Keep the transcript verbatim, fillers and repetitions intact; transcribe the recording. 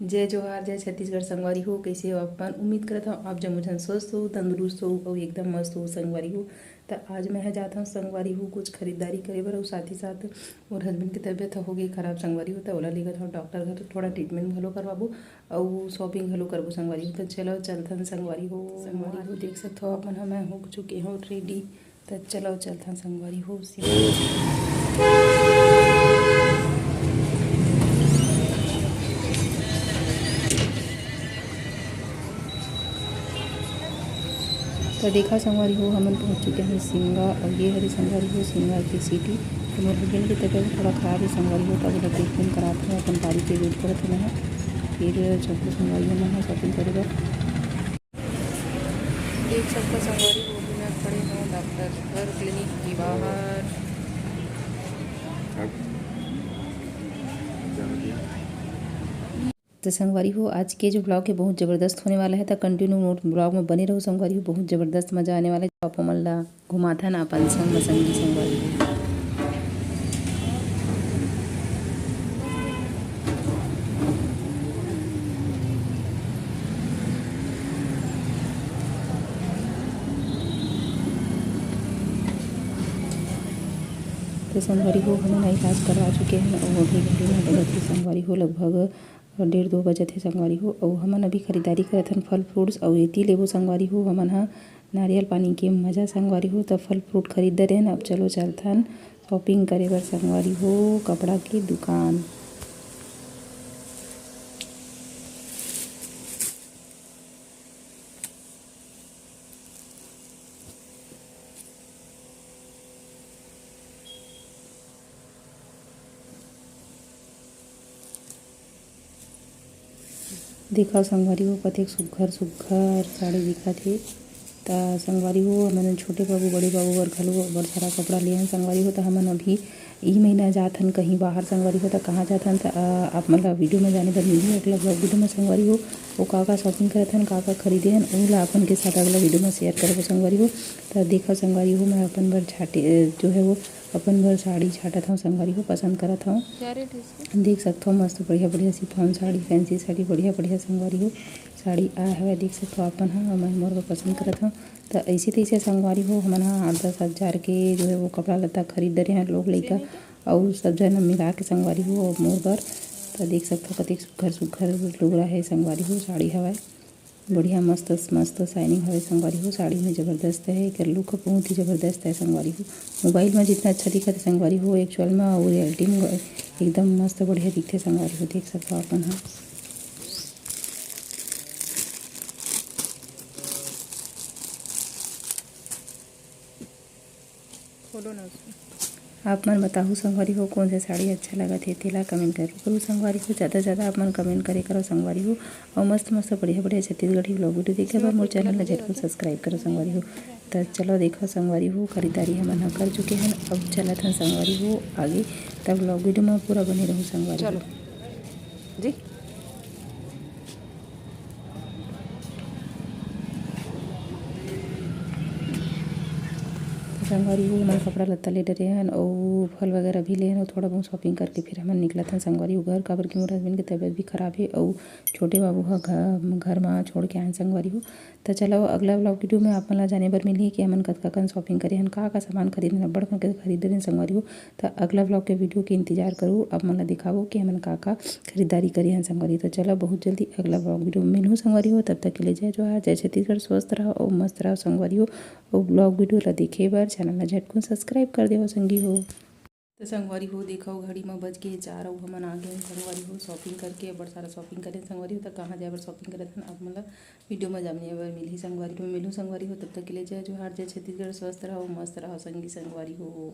जय जोहार, जय छत्तीसगढ़ संगवारी हो। कइसे हो आप मन? उम्मीद करत हव आप जम्मो झन स्वस्थ हो, तंदुरुस्त हो अउ एकदम मस्त हो संगवारी हो। त आज मैं ह जात हव संगवारी हो कुछ खरीदारी करे बर, अउ साथ ही साथ मोर husband के तबीयत ह हो गे खराब संगवारी हो, त ओला लेगत हव डॉक्टर घर, थोड़ा treatment घलो करवाबो अउ shopping घलो करबो संगवारी हो। त चलो चलथन संगवारी हो। संगवारी हो देख सकत हव आप मन ह, मैं हो चुके हव ready। त चलो चलथन संगवारी हो। त देखा संगवारी हो, हमन पहुंच चुके हन सिमगा अउ ये हरे संगवारी हो सिमगा के city। त मोर husband के तबीयत थोड़ा खराब हे संगवारी हो, त ओला treatment करात हन, अपन गाड़ी के wait करत हन। फिर चलथन संगवारी हो, हमन ह shopping करे बर। देख सकत हव संगवारी हो, मैं खड़े हव डॉक्टर घर clinic के बाहर। त संगवारी हो, आज के जो vlog हे बहुत जबरदस्त होने वाला हे, त continue मोर vlog में बने रहो संगवारी हो, बहुत जबरदस्त मजा आने वाला हे। आप मन ला घुमाथन अपन संग संगी संगवारी हो। तो संगवारी हो, हमन इलाज करवा चुके हैं और अभी घड़ी में बजत हे संगवारी हो लगभग डेढ़ दो बजत हे संगवारी हो। अउ हमन अभी खरीदारी करत हन फल fruits अउ एती लेबो संगवारी हो। हमन ह नारियल पानी के मजा संगवारी हो, त फल fruit खरीद डरे हन। अब चलो चलथन shopping करे बर संगवारी हो, कपड़ा के दुकान। देखव संगवारी हो, कतेक सुग्घर सुग्घर साड़ी दिखत हे। त संगवारी हो, हमन छोटे बाबू, बड़े बाबू बर घलो बड़ सारा कपड़ा लिए हन संगवारी हो। त हमन अभी ई महीना जात हन कहीं बाहर संगवारी हो। त कहाँ जात हन, त, अ, आप मन ला video में जाने बर मिलही अगला vlog video में संगवारी हो। वो का का shopping करत हन, का का खरीदे हन, ओला अपन के साथ अगला video में share करबो संगवारी हो। त देखव संगवारी हो, मैं अपन बर छाटे, अ, जो है वो अपन बर साड़ी छाटत हव संगवारी हो, पसंद करत हव। क्या rate है इसका? देख सकत हव मस्त बढ़िया बढ़िया chiffon साड़ी, fancy साड़ी, बढ़िया बढ़िया संगवारी हो साड़ी आए हवय। देख सकत हव अपन ह, मैं मोर बर पसंद करत हव। त ऐसे तैसे संगवारी हो, हमन ह आठ दस हजार के जो है वो कपड़ा लत्ता खरीद डरे हन लोग लइका अउ सब झन मिला के संगवारी हो अउ मोर बर। त देख सकत हव कतेक सुग्घर सुग्घर लुगरा हे संगवारी हो, साड़ी हवय। बढ़िया मस्त मस्त shining हवे संगवारी हो, साड़ी में जबरदस्त हे, एकर look बहुत ही जबरदस्त हे संगवारी हो। Mobile में जितना अच्छा दिखत हे संगवारी हो, actual में अउ reality में एकदम मस्त बढ़िया दिखथे संगवारी हो। देख सकत हव अपन ह। खोलो ना उसको। आप मन बताहू संगवारी हो, कौन से साड़ी अच्छा लगत हे, तेला comment जरूर करू संगवारी हो। ज़्यादा से ज़्यादा आप मन comment करे करो संगवारी हो, अउ मस्त मस्त बढ़िया बढ़िया छत्तीसगढ़ी vlog video देखे बर मोर channel ला झटकुन subscribe करो संगवारी हो। त चलो देखो संगवारी हो, खरीदारी हमन ह कर चुके हन, अब चलत हन संगवारी हो आगे, तब vlog video में पूरा बने रहू संगवारी हो। चलो जी। संगवारी हो, हमन कपड़ा लत्ता ले डरे हन अउ फल वगैरह भी ले हन अउ थोड़ा बहुत shopping करके फिर हमन निकलत हन संगवारी हो घर, काबर कि मोर husband के तबीयत भी खराब हे अउ छोटे बाबू ह घ-, घर मा छोड़ के आए हन संगवारी हो। त चलो अगला vlog video में आप मन ला जाने बर मिलही कि हमन कतका कन shopping करे हन, का का सामान खरीदे हन, अब्बड़ कन के खरीदे हन संगवारी हो। त अगला vlog के video के इंतजार करू, आप मन ला दिखाबो कि हमन का का खरीदारी करे हन संगवारी। त चलो बहुत जल्दी अगला vlog video में मिलहूँ संगवारी हो, तब तक के लिए जय जोहार, जय छत्तीसगढ़, स्वस्थ रहो अउ मस्त रहो संगवारी हो। अउ vlog video ला देखे बर channel ला झटकुन subscribe कर देवो संगी हो। त संगवारी हो देखो घड़ी म बज के चार अउ हमन आ गए हन संगवारी हो shopping करके, बड़ सारा shopping करे हन संगवारी हो। त कहाँ जाए बर shopping करत हन आप मन ला video म जाने बर मिलही संगवारी हो, मिलहूँ संगवारी हो, तब तक के लिए जय जोहार, जय छत्तीसगढ़, स्वस्थ रहो, मस्त रहो संगी संगवारी हो।